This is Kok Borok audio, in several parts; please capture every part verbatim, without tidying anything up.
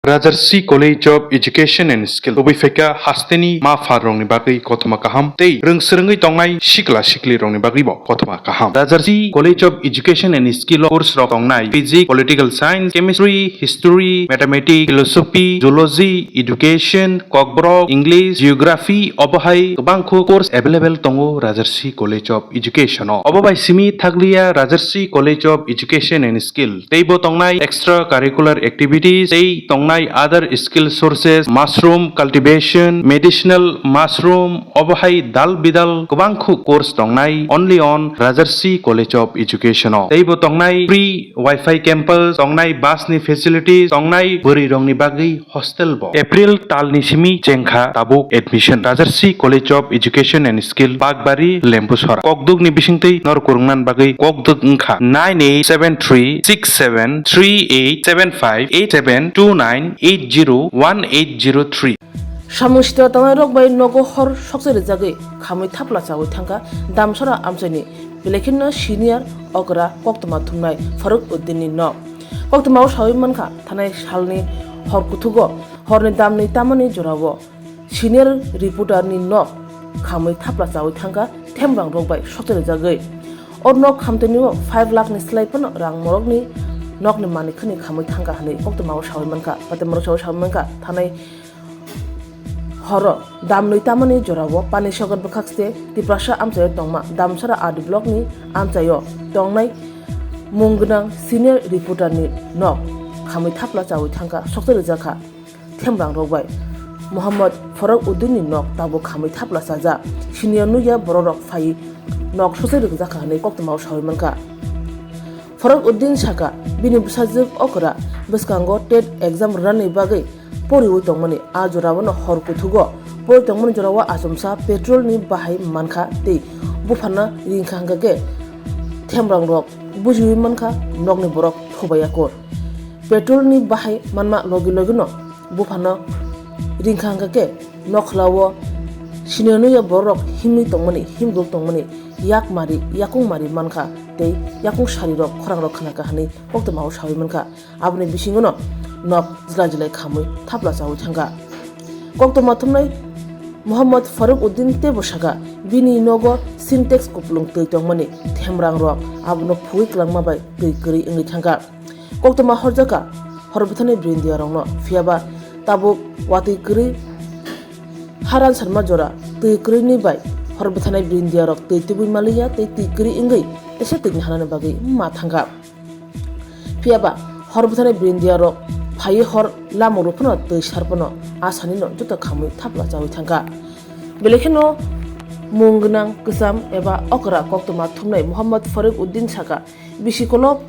Rajarsi College of Education and Skill tubui phaikha hasteni ma pha rokni bagwi kothoma kaham tei rwng swrwngwi tongnai sikla sikli rokni bagwibo kothoma kaham. Rajarsi College of Education and Skill o course rok tongnai Physics, Political Science, Chemistry, History, Mathematics, Philosophy, Zoology, Education, Kokborok, English, Geography, obo hai kwbangkho course available tongo Rajarsi College of Education o. Obo bai simi thakliya Rajarsi College of Education and Skill teibo tongnai extra curricular activities tei tongnai other skill sources, mushroom cultivation, medicinal mushroom, obo hai dal bidal kwbangkho course tongnai only on Rajarsi College of Education o. Teibo tongnai free Wi-Fi campus, tongnai bus ni facilities, tongnai bwrwi rokni bagwi hostel bo. April tal ni simi chengkha tabuk admission. Rajarsi College of Education and Skill, Bakbari, Lembusora. Kokduk ni bisingtwi nor kurungnan bagwi kokduk wngkha nine eight seven three six seven three eight seven five eight seven two nine eight zero one eight zero three. Samung sitra tangnai rok bai nogo hor sokchai rijagwi khamwi thapla chawi thangkha Damsara amchaini belai kheno senior okra koktwma thumnai Faruk Uddin ni nok. Koktwma o sawi mankha, thanai salni hor kuthugo horni damni tamani jorao senior reporter ni nok khamwi thapla chawi thangkha themrang rok bai sokchai rijagwi. O nok khamtani o five lakh ni slai phano rang morokni nokni mani khani khamwi thangkha hwnwi koktwma o sawi mankha. Patimorok sawi sawi mankha, thanai horo damnwi tamani jorao Panisagar bwkhakste Tiprasa amchaio tongma Damsara R D block ni amchaio tongnai mung gwnang senior reporter ni nok khamwi thapla chawi thangkha, sokchai rijakha themrang rok bai. Mohammad Faruk Uddin ni nok tabuk khamwi thapla chajak, senior nukya borok rok phai nok sokchai rijakha hwnwi koktwma o sawi mankha. Faruk Uddin saka, bini bwsajwk okra bwskango tet exam rwnani bagwi poriwi tongmani. A jorao no hor kuthugo pori tongmani jorao achomsa petrol ni bahai mankha tei buphano ringkha hwnkha khe themrang rok bujiwi mankha nokni borok thubaiya kor. Petrol ni bahai manma logi logi no buphano ringkha hwnkha khe nokhlao siniya nuya borok himwi tongmani, himgwrwk tongmani, yak mari, yakung mari mankha tei yakung sari rok khorang rok khnakha hwnwi koktwma o sawi mankha. Aboni bisingo no nok jwlai jwlai khamwi thapla chawi thangkha. Koktwma thumnai Mohammad Faruk Uddin teibo saka, bini nogo Sintex kupulung twi tongmani, themrang rok abono phugwi kwlangma bai twi kwrwi wngwi thangkha. Koktwma horjakha hor bwthani brindia rokno, phiyaba tabuk watwi kwrwi haran sanma jora twi kwrwini bai hor bwthanai brindia rok twi tubui maliya tei twi kwrwi wngwi teisa twini hanani bagwi ma thangkha. Phiyaba hor bwthani brindia rok phaiwi hor lamung rok phano twi sar phano asani no joto khamwi thapla chawi thangkha. Belai kheno mung gwnang kwcham eba okra koktwma thumnai Mohammad Faruk Uddin saka, bisi kolok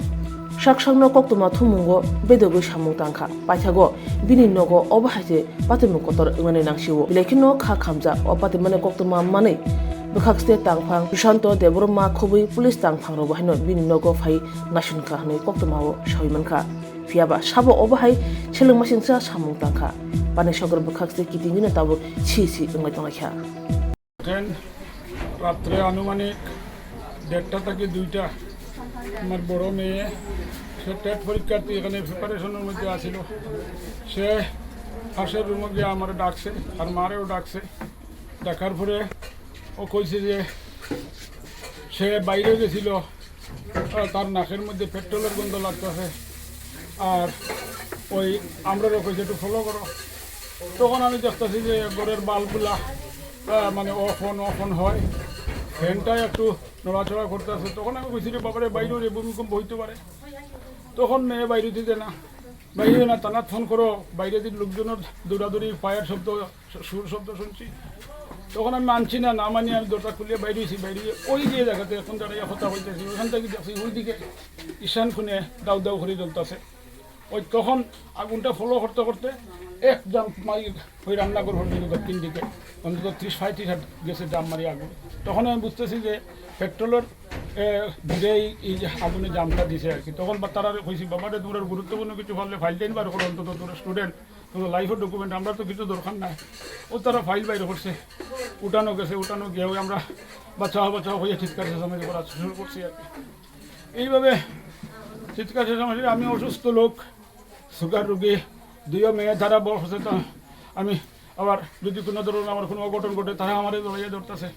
sak sakno koktwma thumungo bedogwi samung tangkha. Paithago bini nogo obo hai se patimung kotor wngnani nangsio. Belai kheno kha khamjak o patimani koktwma manwi bwkhakste tangphang Susanto Debbarma khobwi police tangphang rok haino bini nogo phai naisingkha hwnwi koktwmao sawi mankha. Phiyaba sabo obo hai selengmasingcha samung tangkha. Panisagar bwkhakste kitingino tabuk si si wnglai tonglaikha. Train রাত্রে আনুমানিক দেড়টা থেকে দুইটা। আমার বড় মেয়ে, সে টেট পরীক্ষার্থী, এখানে প্রিপারেশনের মধ্যে আছিল। সে পাশের রুমে গিয়ে আমারে ডাকছে, আর মারেও ডাকছে। ডাকার পরে ও কইছে যে সে বাইরে গেছিল, আহ, তার নাকের মধ্যে পেট্রোলের গন্ধ লাগতেছে। আর ওই আমরারও কইছে, "একটু ফলো করো।" তখন আমি দেখতেছি যে ঘরের বাল্বগুলা, আহ, মানে অফ অন, অফ অন হয়, ফ্যানটা একটু নড়াচড়া করতেছে। তখন আমি কইছি, "রে বাবারে, বাইরে রে ভূমিকম্প হইতে পারে।" তখন মেয়ে বাইরে দিতে না, "বাইরে না, থানাত ফোন করো, বাইরে দিয়ে লোকজনের দৌড়াদৌড়ি, পায়ের শব্দ, সুর শব্দ শুনছি।" তখন আমি মানছি না, না মানি আমি দরজা খুলে বাইরে হয়েছি। বাইরে গিয়ে ওই যে জায়গাতে এখন দাঁড়াইয়া কথা হইতেছি, ওখান থেকে দেখছি ওইদিকে ঈশান খুনে দাউ দাউ করে জ্বলতেছে। ওই তখন আগুনটা ফলো করতে করতে এক জাম্প মারি ওই রান্নাঘর হল দিকে দক্ষিণ দিকে অন্তত ত্রিশ পঁয়ত্রিশ হাত গেছে জাম্প মারি আগুন। তখন আমি বুঝতেছি যে পেট্রোলের, এ, ভিড়েই এই যে আগুনে জামটা দিছে আর কি। তখন বা তারা কইছি, "বাবারে, তোমরা গুরুত্বপূর্ণ কিছু পারলে ফাইলটা নিবার করো, অন্তত তোমরা স্টুডেন্ট, তোমরা লাইফের ডকুমেন্ট, আমরা তো কিছু দরকার নাই।" ও তারা ফাইল বাইর করছে, উঠানো গেছে, উঠানো গিয়ে ওই আমরা বাঁচাও বাঁচাও হয়ে চিৎকার চেঁচামেচি করা শুরু করছি আর কি। এইভাবে চিৎকার চেঁচামেচি, আমি অসুস্থ লোক, সুগার রোগী, দুইও মেয়ে তারা বড় হচ্ছে তো আমি আবার যদি কোনো ধরনের আমার কোনো অঘটন ঘটে, তারা আমারে জড়াইয়া ধরতেছে,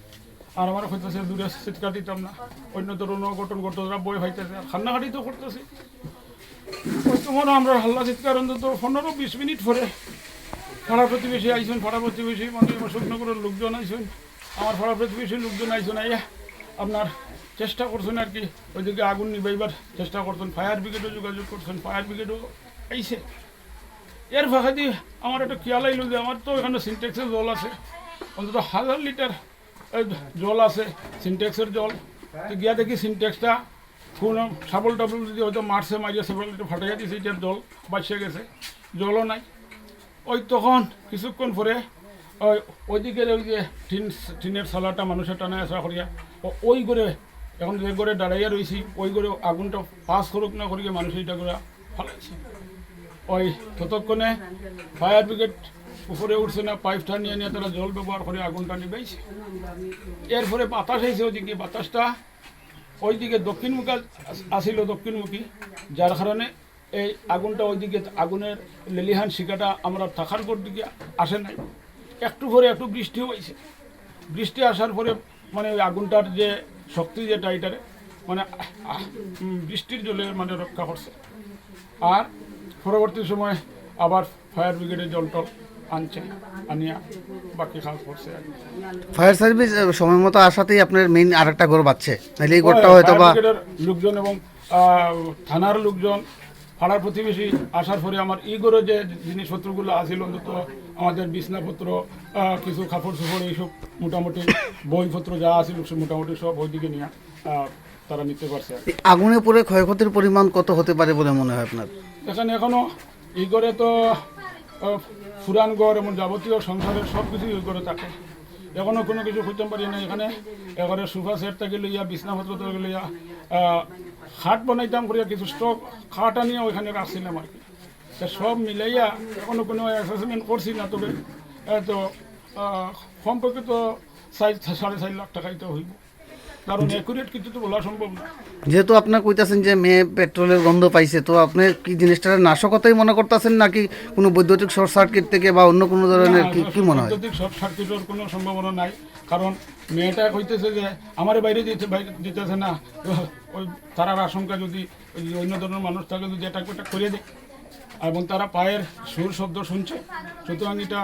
আর আমার হইতেছে দূরে চিৎকার দিতাম না, অন্য ধরনের অঘটন ঘটতো, তারা ভয় পাইতেছে, আর কান্নাকাটি তো করতেছে। ওই তো মনে হয় আমরা হাল্লা চিৎকার অন্তত পনেরো বিশ মিনিট পরে পাড়া প্রতিবেশী আইসুন, পাড়া প্রতিবেশী মানে আমার শুকনগরের লোকজন আইসুন, আমার পাড়া প্রতিবেশীর লোকজন আইসুন, আইয়া আপনার চেষ্টা করছেন আর কি, ওইদিকে আগুন নিবাইবার চেষ্টা করছেন, ফায়ার ব্রিগেডও যোগাযোগ করছেন, ফায়ার ব্রিগেডও আইসে। এর ফাঁকেদি আমার একটা খেয়াল আইলো যে আমার তো এখানে সিনটেক্সের জল আছে, অন্তত হাজার লিটার এই জল আছে, সিনটেক্সের জল। তো গিয়া দেখি সিনটেক্সটা কোনো শাবল টাবল যদি হয়তো মারছে, মারিয়া সেগুলো একটু ফাটাইয়া দিছে, এটার জল বাঁচিয়া গেছে, জলও নাই। ওই তখন কিছুক্ষণ পরে ওই ওইদিকে ওই যে টিন, টিনের চালাটা মানুষের টানা আসা করিয়া ও-, ওই করে এখন যে করে দাঁড়াইয়া রয়েছি, ওই করে আগুনটা পাস করুক না করিয়া মানুষ এটা করে ফালাইছে। ওই ততক্ষণে ফায়ার ব্রিগেড উপরে উঠছে না, পাইপ টানিয়ে নিয়ে তারা জল ব্যবহার করে আগুনটা নিবাইছে। এরপরে বাতাস আইছে, ওইদিকে বাতাসটা ওইদিকে দক্ষিণমুখী আস-, আসিল, দক্ষিণমুখী, যার কারণে এই আগুনটা ওইদিকে, আগুনের লেলিহান শিখাটা আমরা থাকার ঘর দিকে আসে নাই। একটু পরে একটু বৃষ্টি হয়েছে, বৃষ্টি আসার পরে মানে ওই আগুনটার যে শক্তি, যেটা এটারে মানে আহ, আহ, উম, বৃষ্টির জলে মানে রক্ষা করছে। আর পরবর্তী সময় আবার ফায়ার ব্রিগেডে জল টল আনছে, আনিয়া বাকি কাজ করছে আর কি। ফায়ার সার্ভিস, আহ, সময় মতো আসাতেই আপনার মেইন আরেকটা ঘর বাঁচছে, নাহলে এই ঘরটা ওই হয়তো ফায়ার বা ব্রিগেডের লোকজন এবং, আহ, থানার লোকজন, পাড়ার প্রতিবেশী আসার পরে আমার এই ঘরে যে জিনিসপত্রগুলো আছিল, অন্তত আমাদের বিছনাপত্র, আহ, কিছু কাপড় চোপড়, এইসব মোটামুটি বইপত্র যা আছিল, সব মোটামুটি সব ওইদিকে নিয়ে, আহ, তারা নিতে পারছে আর কি। এই আগুনে পুড়ে ক্ষয়ক্ষতির পরিমাণ কত হতে পারে বলে মনে হয় আপনার? এখানে এখনো এই ঘরে তো, আহ, পুরান ঘর এবং যাবতীয় সংসারের সব কিছুই ওই ঘরে থাকে। এখনো কোনো কিছু করতে পারি না। এখানে এবারে সোফা সেট থেকে লইয়া, বিছনাপত্র থেকে লইয়া, আহ, খাট বানাইতাম করিয়া কিছু স্টক খাট আনিয়া ওইখানে রাখছিলাম আর কি। তা সব মিলাইয়া এখনো কোনো অ্যাসেসমেন্ট করছি না, তবে, আহ, তো, আহ, কমপক্ষে তো চার, সাড়ে চার লাখ টাকাই তো হইব। কারণ অ্যাকুরেট কিছু তো বলা সম্ভব না। যেহেতু আপনার কইতাছেন যে মেয়ে পেট্রোলের গন্ধ পাইছে, তো আপনি কি জিনিসটা নাশকতাই মনে করতেছেন, নাকি কোনো বৈদ্যুতিক শর্ট সার্কিট থেকে বা অন্য কোনো ধরনের না, কি, কি মনে হয়? বৈদ্যুতিক শর্ট সার্কিটের কোনো সম্ভাবনা নাই, কারণ মেয়েটা কইতেছে যে আমারে বাইরে দিতে, বাইরে দিতেছে না, ওই তারার আশঙ্কা যদি ওই অন্য ধরনের মানুষ থাকে যদি অ্যাটাক প্যাটাক করে দেয় এবং তারা পায়ের সুর শব্দ শুনছে, সুতরাং এটা,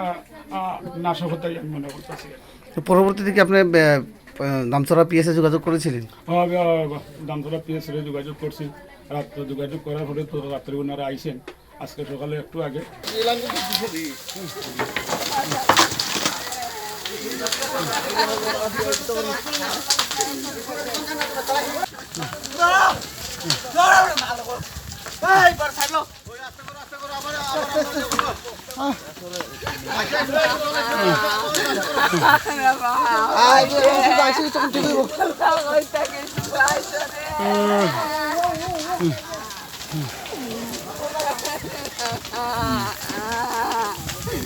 আহ, নাশকতাই আমি মনে করতেছি। তো পরবর্তীতে কি আপনি, আহ, আহ, দামছড়া পিএসএ যোগাযোগ করেছিলেন? হ্যাঁ, আমি, আহ, দামছড়া পিএসএ যোগাযোগ করছি। রাত্রে যোগাযোগ করার পরে তো রাত্রে ওনারা আইছেন। আজকে সকালে একটু আগে।